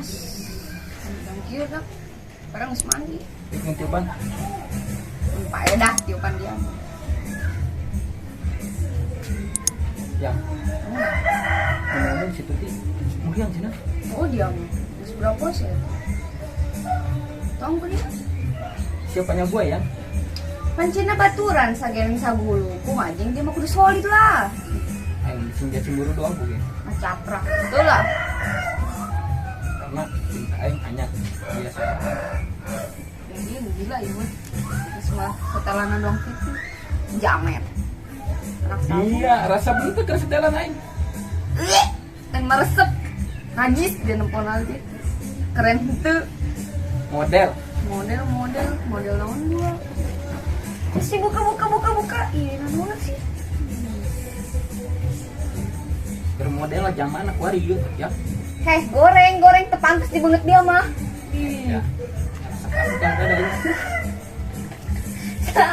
Geus. Kieu dah. Sekarang geus mandi. Bikin tiupan. Paedah tiupan dia. Yang. Ngomong si Tuti. Muriang cenah. Oh dia mah. Geus berapa sih? Tong dia. Siapanya gue ya? Pancina baturan sagen sagulu. Kumaha jeung dia mah kudu solid lah. Aing sing cemburu doang gue. Mah caprak. Betul lah. Karena cinta aing hanya dia seorang. Ini gila ieu mah. Geus mah setelanan doang gitu. Jamet. Anak sabu. Iya, rasa begitu ke setelan aing. Yang meresep. Najis dia nempon aja. Keren henteu. Model. Model model model naon gua. Sih buka buka buka buka. Iya naon sih. Bermodel lah zaman kuari ieu ya. Heh, goreng goreng tepantes di banget dia mah. Ya.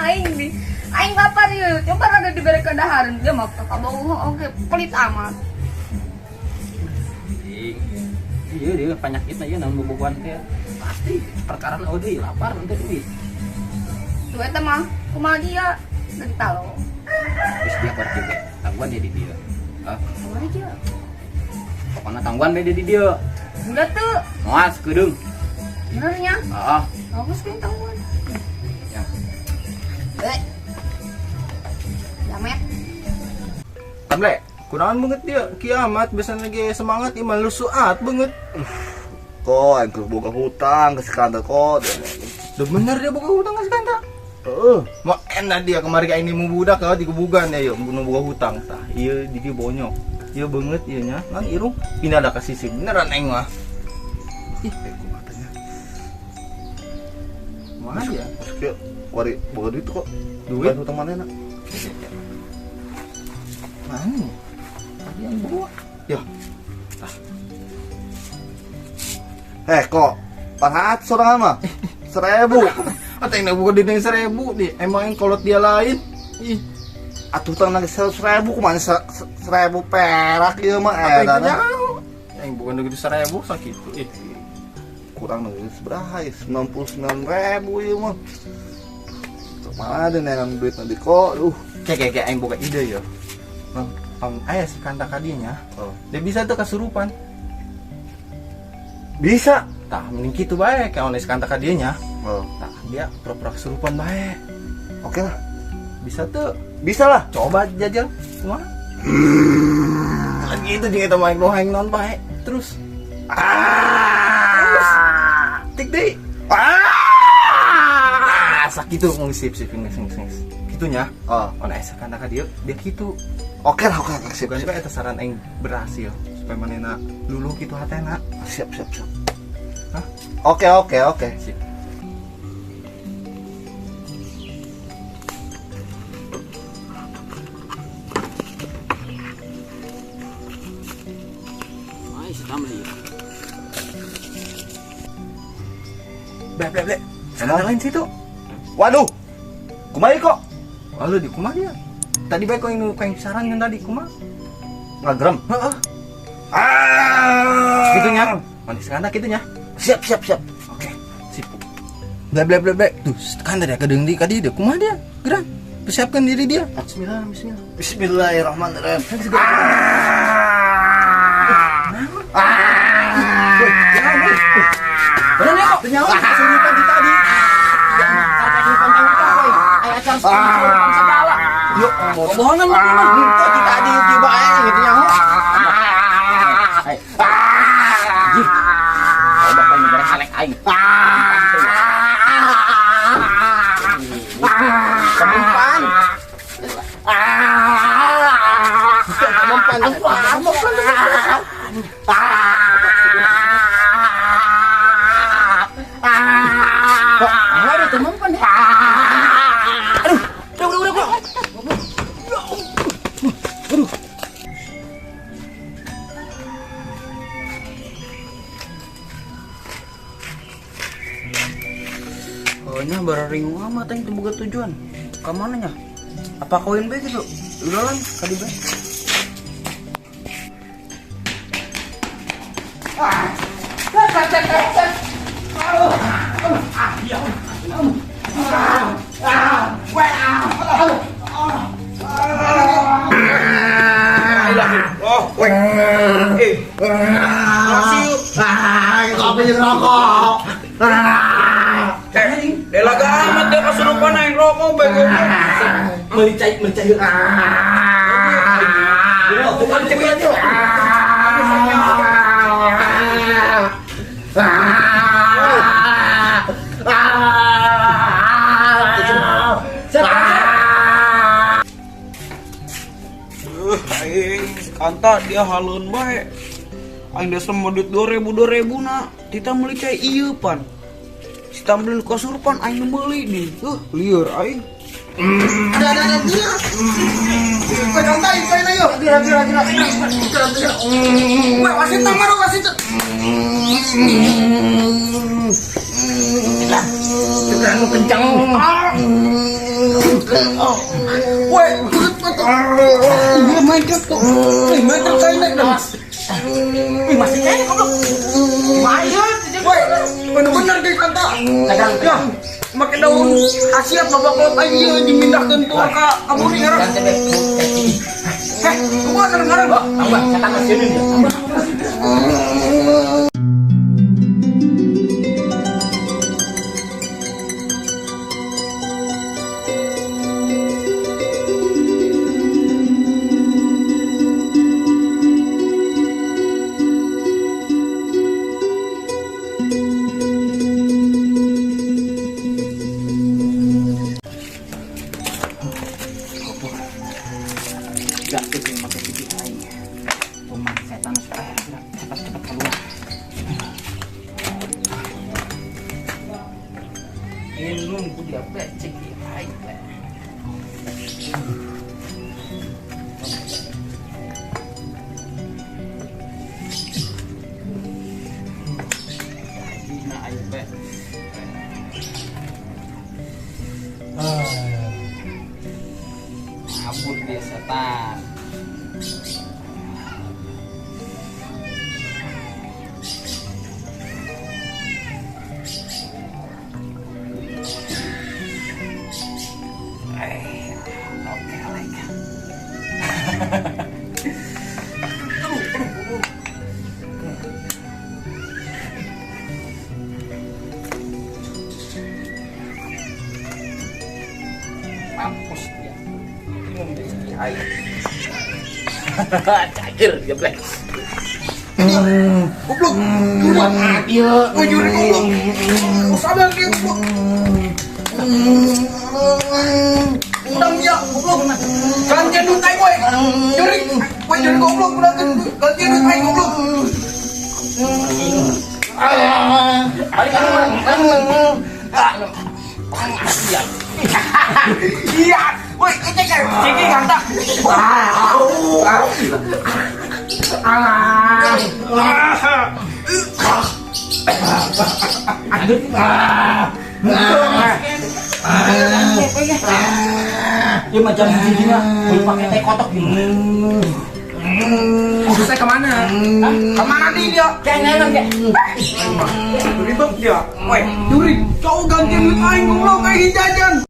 Aing di aing lapar yeuh. Coba rada dibere ka dahareun dia mah ka bau oke pelit amat. Iya dia penyakitna ieu naon bobogohan teh. Pasti perkara eueuh deui lapar nanti duit. Tuh eta mah kumaha dia dari talo. Geus dia kuat juga. Tangguan dia di dieu. Hah? Kumaha dia? Pokona tangguan dia di dieu. Udah tuh. Moal sekedeung. Benernya? Heeh. Bagus kan tangguan. Ya. Eh. Jamet. Tamle, kunaon banget dia kiamat biasanya lagi semangat iman lu suat banget. Kok aing keur boga hutang ke si Kanta kok. Udah bener dia boga hutang ke si Kanta. Heeh. Mau enak dia kemarin kayak ini mau budak kalau dikebugan ya yuk bunuh boga hutang tah. Iya di dia bonyok. Iya banget iya nya. Nang irung pindah dah ke sisi beneran aing mah. Ih, kumatanya. Mana ya? Kieu kuari boga duit kok. Duit hutang manehna? Mana? Tadi yang bawa. Ya. Ah. Kok 400 sorangan mah. 1000. Atau yang buka dinding 1000 nih. Emang yang kolot dia lain. Ih, atuh hutang nang 100.000 kumaha 1000 perak ieu mah eta. Yang bukan duit 1000 sakitu. Ih, kurang deui sabaraha ya? 99.000 ieu mah. Mana ada nenang duit nanti kok. Kayak aing boga ide ya. Bang, ayah si Kanta kadinya. Oh. Dia bisa tuh kesurupan. Bisa. Tah, mending kitu bae kayak si Kanta kadinya. Oh. Tah, dia pura-pura kesurupan bae. Oke lah. Bisa tuh. Bisa lah. Coba jajal. Kumaha? Lagi itu jeung eta mah aing non bae. Terus. Terus. Tik deui. Sakitu mung sip sip sing sing. Kitunya. Oh, ona esa Kanta ka dieu, dia kitu. Oke lah, oke, sip. Bukan eta saran aing berhasil supaya manehna luluh kitu hatena. Siap, siap, siap. Hah? Oke, oke, oke. Sip. Mai si Tamli. Ble ble ble. Sana lain situ. Waduh. Kumaha kok? Lalu di kumaha dia? Tadi bae kau yang saran kan tadi kumaha? Ngagrem. Heeh. Ah. Gitunya. Manis kanda gitunya. Siap, siap, siap. Oke, sip. Ble ble ble ble. Tuh, kanda dia kedeung di kadi dia kumaha dia? Geran. Persiapkan diri dia. Bismillah, bismillah. Bismillahirrahmanirrahim. Bener ya kok? Nyawa kesurupan di tadi. Segala. Yuk, bohongan mah. Itu tadi tiba aja gitu nyaho. Jih. Coba paling bareng alek aing. Kemumpan. Kemumpan. Kemumpan. Kok ada kemumpan ya? Aduh, udah, udah, udah. Aduh. Oh, nya barang amat yang boga tujuan. Ka mana nya? Apa kawin bae gitu? Udah lah, kadi bae. Ah, Cek, cek. Kopi rokok. Delaga amat dia kesurupan aing rokok bae goblok. Melicai, melicai. Bukan cek aja. Aing kanta dia halun bae. Aing desa mau duit 2000 2000 na. Tita meuli cai ieu pan. Si tambelin kasurupan aing nu meuli nih. Lieur aing. Ada dia. Kau santai, kau ayo. Gila, gila, gila. Weh, wasit nama dong, wasit. Terlalu kencang. Weh, dia main truk tuh. Main truk saya naik dah. Ih, masih kayaknya goblok. Mayan, weh, bener-bener deh kanta. Ya, make daun khasiat babak lot aing ieu dimindahkeun tuh ka kaburi ngarang. Kumaha ngarang-ngarang? Tambah, setan sini dia. Gak tuh pakai gigi aing. Kumaha setan supaya cepat-cepat keluar. Minum ku dia becek di aing. Dina aing be. Kabur dia setan. Oke, like. Mampus dia. Minum dia air. Cakir dia black. Goblok. Iya. Juri goblok. Sadar dia goblok. Utang dia goblok. Gantian duit aing woi. Juri, woi juri goblok udah gantian duit aing goblok. Iya, woi, cek cek kanta. Ya macam gini boleh pakai teh kotok gini. Maksudnya kemana? Kemana nih dia? Kayak kayak. Ribet dia. Woi, juri, kau gantian duit aing goblok aing jajan.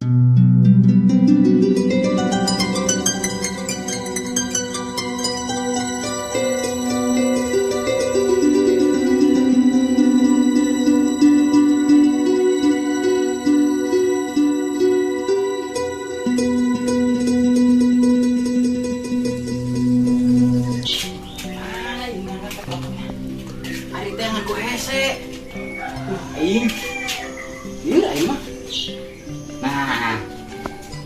Ari teh ngaku hese. Aing. Ieu aing mah. Nah.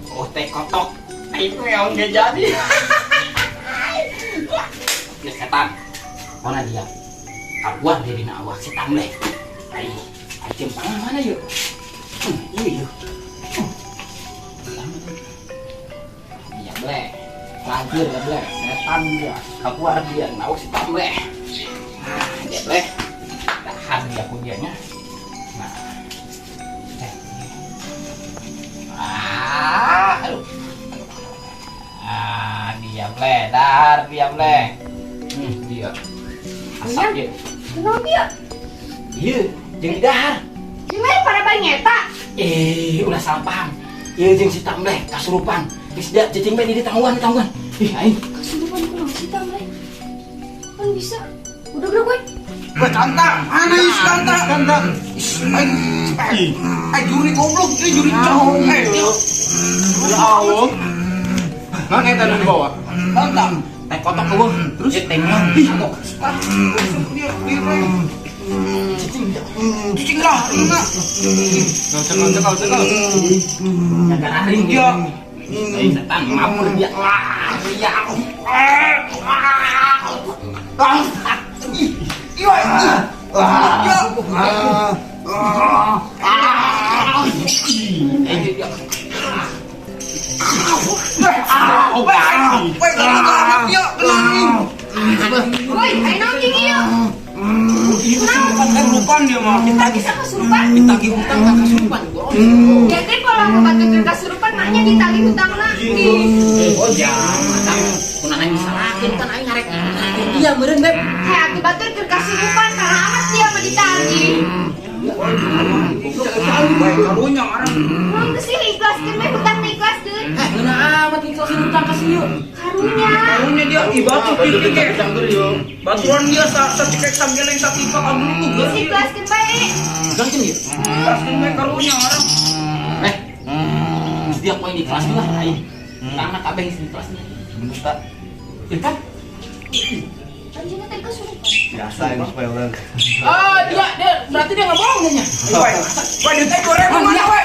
Oh teh kotok. Aing meong ge jadi. Geus setan. Mana dia? Kabuan diri na awak setan leh. Aing. Aing pangan mana yuk? Ieu yuk. Iya bleh. Lajur ya bleh. Setan dia. Kabuan dia na awak setan leh. Nah, dia bleh. Tahan dia kuncinya. Nah. Aduh. Ah, dia bleh, dar dia bleh. Dia. Asap dia. Kenapa dia? Iya, jeung didahar. Gimana pada bari ngeta? Eh, ulah salah paham. Iya jeung si Tamleh kasurupan. Geus dia cicing bae di tangguhan, di tangguhan. Ih, aing. Kasurupan kunaon sih Tamleh? Kan bisa. Udah gerak gue. Weh, kanta, mana ini si kanta? Kanta. Eh, eh, juri goblok, ini juri cowok. Eh, Ya Allah. Nah, eta nu dibawa. kanta. Teh kotok eueuh. Terus teh meong. Ih, kok. Ah, dia, dia, Cicing dia. Cicing lah, ini mah. Cekal, cekal, cekal. Jaga aring Iya. dia. Eh, setan mabur dia. Wah, dia. Ih, iya, ih. Iya. Eh, dia. Weh, weh, kena anak dia, kena nih. Woi, ayo naon jeung ieu? Kesurupan dia mah. Ditagih sama kasurupan? Ditagih hutang ka kasurupan. Jadi kalau batur keur kasurupan maknya ditagih hutangna. Ih. Oh, jangan. Kunaon aing disalahkeun kan aing ngarek. Iya meureun, Beb. Hei, atuh batur keur kasurupan karena amat dia mah ditagih. Weh, karunya ngarang. Mun geus sih ikhlaskeun we hutang mah ikhlaskeun. Eh, ngeunah amat ikhlasin hutang ka si ieu. Karunya. Karunya dia, ih batu pipi ke. Batuan dia sa sa cekek samgeleng sa pipa kamu tuh. Geus ikhlaskeun bae. Ikhlaskeun ieu. Ikhlaskeun we karunya ngarang. Eh. Geus dia poin ikhlas lah aing. Hutangna kabeh geus ikhlasna. Bener tak? Ya kan? Anjeunna tadi kasurupan. Biasa ini supaya orang. Oh, dia dia berarti dia nggak bohong nya. Weh, weh, duit 2000 mana weh?